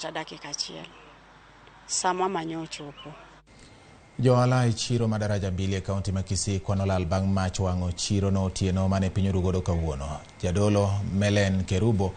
Dakika achiel sama manyo ochopo. Johala e chiro ma Daraja Mbili e kaunti ma Kisii kwano lal bang' mach wang'o chiro no otieno mane piny orugodo kawuono. Jadolo Melen Kerubo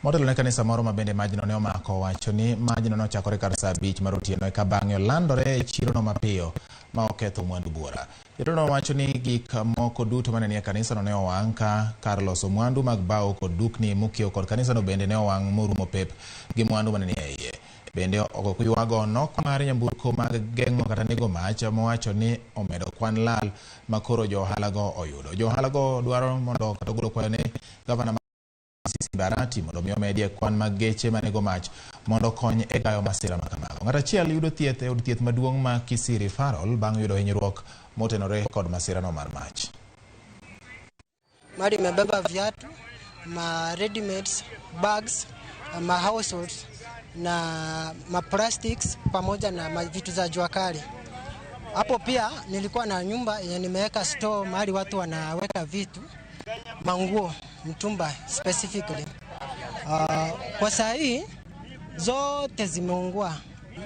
motelo ne kanisa moro ma bende majno ne omako wacho ni majno nochakore kar saa 5 mar otieno eka bang'e olandore e chiro no mapiyo ma oketho mwandu buora. Jadolo no wacho ni gik moko duto mane nie kanisano ne owang' ka kar loso mwandu mag bao kod dukni mokiewo kod kanisano bende ne owang' morumo pep gi mwandu mane nie iye. Bende oywago nok mar nyamburko mag geng'o kata nego mach mowacho ni omedo kwan lal ma koro jo ohalago oyudo. Jo ohalago dwaro mondo kata ogolo kwayo ne gavana Barati mondo mi omedie kwan mag geche manego mach mondo okony e gayo masira ma kamago. Ng'at achiel yudo thieth e od thieth maduong' ma Kisii Referral bang' yudo hinyruok motenore kod masirano mar mach. Mali imebeba viatu, ma ready mades, bags, ma households na ma plastics pamoja na vitu za jua kali. Hapo pia nilikuwa na nyumba yenye nimeweka store mahali watu wanaweka vitu, manguo, mtumba specifically. Kwa saa hii zote zimeungua.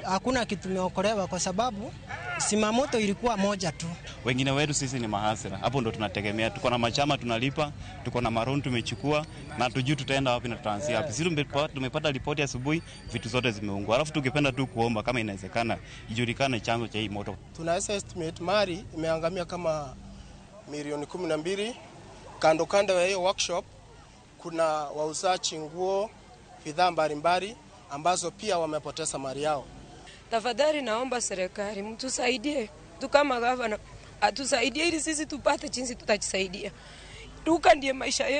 Hakuna kitu kimeokolewa kwa sababu simamoto ilikuwa moja tu. Wengine wetu sisi ni mahasira, hapo ndo tunategemea. Tuko na machama tunalipa, tuko na maroon tumechukua na tujui tutaenda wapi na tutaanzia wapi. Sisi tumepata ripoti asubuhi, vitu zote zimeungua. Alafu tungependa tu kuomba kama inawezekana ijulikane chanzo cha hii moto. Tunaweza estimate mali imeangamia kama milioni 12. Kando kando ya hiyo workshop kuna wauzaji nguo, bidhaa mbalimbali ambazo pia wamepoteza mali yao. Tafadhali naomba serikali mtusaidie, tu kama gavana atusaidie ili sisi tupate jinsi tutajisaidia. Duka ndiye maisha yetu.